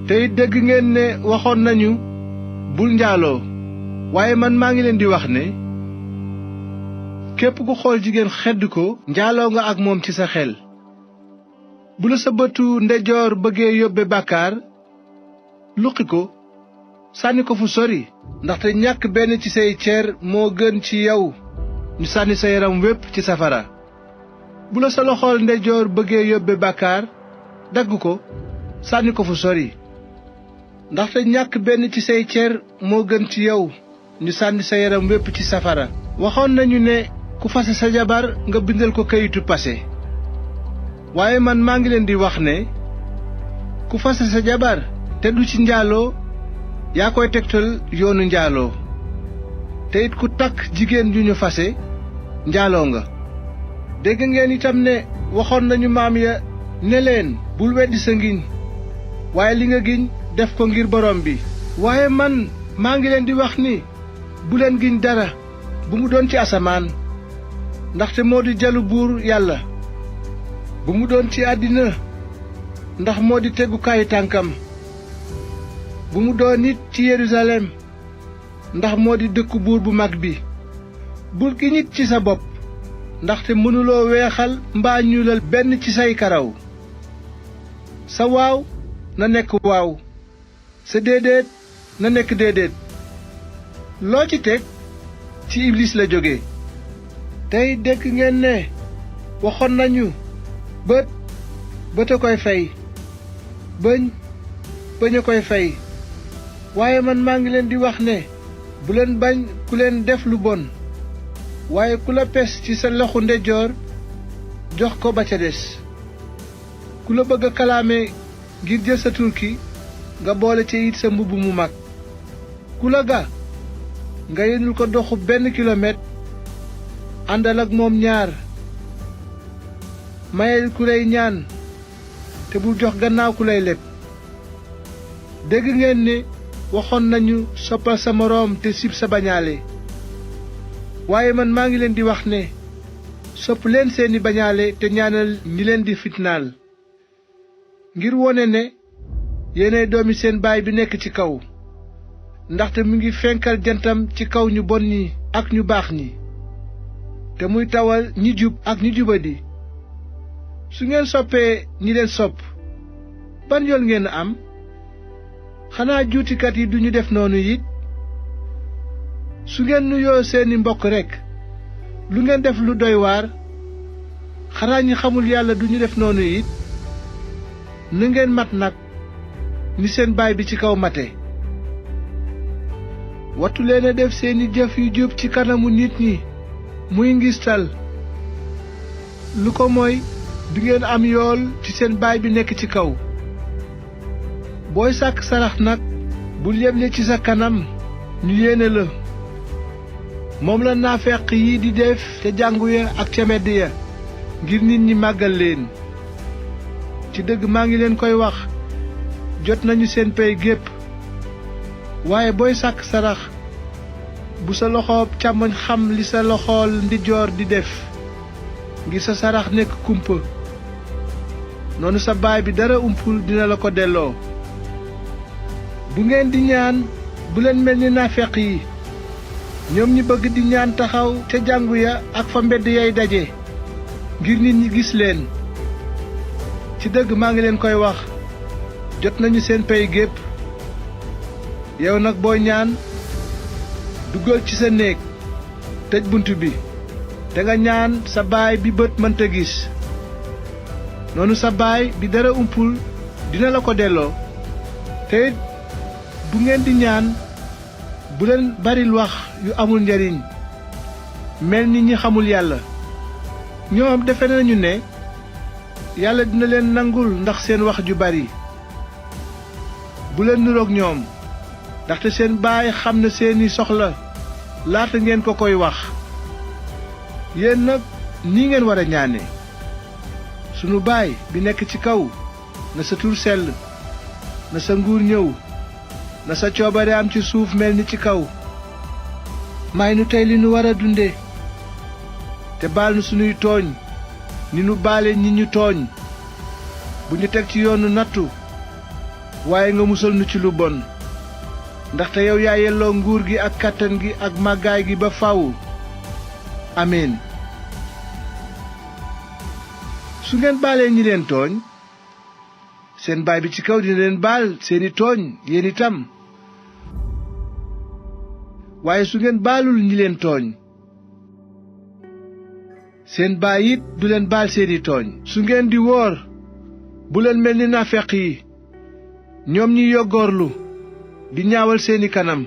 te it dégg ngeen ne waxoon nañu bul njaaloo waaye man maa ngi leen di wax ne képp ku xool jigéen xedd ko njaaloo nga ak moom ci sa xel. bu la sa bëtu ndeyjoor bëggee yóbbe bàkkaar luqi ko sànni ko fu sori ndaxte ñàkk benn ci say cër moo gën ci yow ñu sànni sa yaram wépp ci safara. bu la sa loxool ndeyjoor bëggee yóbbe bàkkaar dagg ko sànni ko fu sori ndaxte ñàkk benn ci say cër moo gën ci yow ñu sànni sa yaram wépp ci safara. waxoon nañu ne ku fase sa jabar nga bindal ko kayitu pase waaye man maa ngi leen di wax ne ku fase sa jabar te du ci njaaloo yaa koy tegtal yoonu njaaloo te it ku takk jigéen ju ñu fase njaaloo nga. dégg ngeen itam ne waxoon nañu maam ya ne leen bul weddi sa ngiñ waaye li nga giñ def ko ngir borom bi. waaye man maa ngi leen di wax ni bu leen giñ dara bu mu doon ci asamaan ndaxte moo di jalu buur yàlla, bu mu doon ci àddina ndax moo di tegukaayu tànkam, bu mu doon nit ci Yerusalem ndax moo di dëkku buur bu mag bi. bul gi nit ci sa bopp ndaxte mënuloo weexal mbaa ñuulal benn ci say karaw. sa waaw na nekk waaw, sa déedéet na nekk déedéet. loo ci teg ci iblis la jóge. tey dégg ngeen ne waxoon nañu bët a koy fay, bëñ a koy fay. waaye man maa ngi leen di wax ne bu leen bañ ku leen def lu bon, waaye ku la pes ci sa loxo ndeyjoor jox ko ba ca des. ku la bëgg a kalaame ngir jël sa turki nga boole ci it sa mbubb mu mag. ku la ga nga yenul ko doxu 1 kilomètre àndal ak moom 2. mayel ku lay ñaan te bul jox gannaaw ku lay leb. dégg ngeen ne waxoon nañu soppal sa moroom te sib sa bañaale waaye man maa ngi leen di wax ne sopp leen seeni bañaale te ñaanal ñi leen di fitnaal ngir wone ne yéenay doomi seen baay bi nekk ci kaw ndaxte mu ngi fenkal jantam ci kaw ñu bon ñi ak ñu baax ñi te muy tawal ñi jub ak ñi jubadi. su ngeen soppee ñi leen sopp ban yool ngeen am? xanaa juutikat yi duñu def noonu it? su ngeen nuyoo seeni mbokk rekk lu ngeen def lu doy waar? xanaa ñi xamul yàlla duñu def noonu it? na ngeen mat nag ni seen baay bi ci kaw mate. wattu leen a def seeni jëf yu jub ci kanamu nit ñi muy ngistal, lu ko mooy du ngeen am yool ci seen baay bi nekk ci kaw. booy sàkk sarax nag bul yeble ci sa kanam ñu yéene la, moom la naafeq yi di def ca jàngu ya ak ca mbedd ya ngir nit ñi màggal leen. ci dëgg maa ngi leen koy wax, jot nañu seen pey gépp. waaye booy sàkk sarax bu sa loxoob càmmoñ xam li sa loxool ndijoor di def ngir sa sarax nekk kumpa, noonu sa baay bi dara umpul dina la ko delloo. bu ngeen di ñaan bu leen mel ni naafeq yi, ñoom ñi bëgg di ñaan taxaw ca jàngu ya ak fa mbedd yay daje ngir nit ñi gis leen. ci dëgg maa ngi leen koy wax, jot nañu seen pey gépp. yow nag booy ñaan duggal ci sa néeg tëj bunt bi te nga ñaan sa baay bi bët mënta gis, noonu sa baay bi dara umpul dina la ko delloo. te it bu ngeen di ñaan bu leen baril wax yu amul njariñ mel ni ñi xamul yàlla. ñoom defe nañu ne yàlla dina leen nangul ndax seen wax ju bari. bu leen niroog ñoom ndaxte seen baay xam na seeni soxla laata ngeen ko koy wax. yéen nag nii ngeen war a ñaane: sunu baay bi nekk ci kaw, na sa tur sell, na sa nguur ñëw, na sa coobare am ci suuf mel ni ci kaw. may nu tey li nu war a dunde, te baal nu sunuy tooñ ni nu baale ñi ñu tooñ. bu ñu teg ci yoonu nattu, waaye nga musal nu ci lu bon ndaxte yow yaa yelloo nguur gi ak kàttan gi ak màggaay gi ba faw amiin su ngeen baalee ñi leen tooñ seen baay bi ci kaw dina leen baal seeni tooñ yéen itam waaye su ngeen baalul ñi leen tooñ seen baay it du leen baal seeni tooñ su ngeen di woor bu leen mel ni naafeq yi ñoom ñi yoggoorlu di ñaawal seeni kanam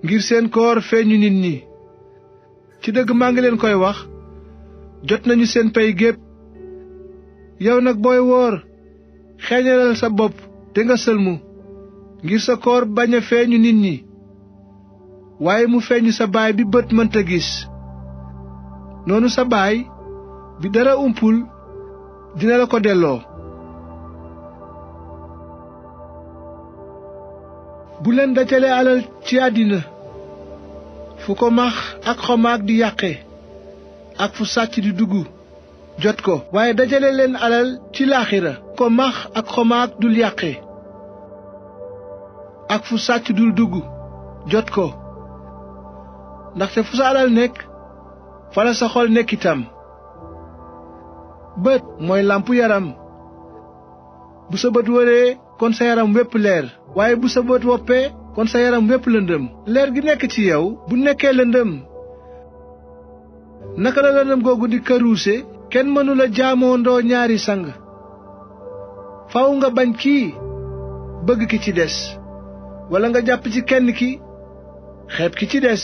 ngir seen koor feeñu nit ñi ci dëgg maa ngi leen koy wax jot nañu seen pay gépp yow nag booy woor xeeñalal sa bopp te nga sëlmu ngir sa koor bañ a feeñu nit ñi waaye mu feeñu sa baay bi bët mënta gis noonu sa baay bi dara umpul dina la ko delloo bu leen dajale alal ci àddina fu ko max ak xomaag di yàqe ak fu sàcc di dugg jot ko waaye dajale leen alal ci laaxira ko max ak xomaag dul yàqe ak fu sàcc dul dugg jot ko ndaxte fu sa alal nekk fala sa xol nekk itam bët mooy làmpu yaram bu sa bët wëree kon sa yaram wépp leer waaye bu sa bët woppee kon sa yaram wépp lëndëm leer gi nekk ci yow bu nekkee lëndëm naka la lëndëm googu di këruuse kenn mënula jaamoondoo ñaari sang faw nga bañ kii bëgg ki ci des walla nga jàpp ci kenn ki xeeb ki ci des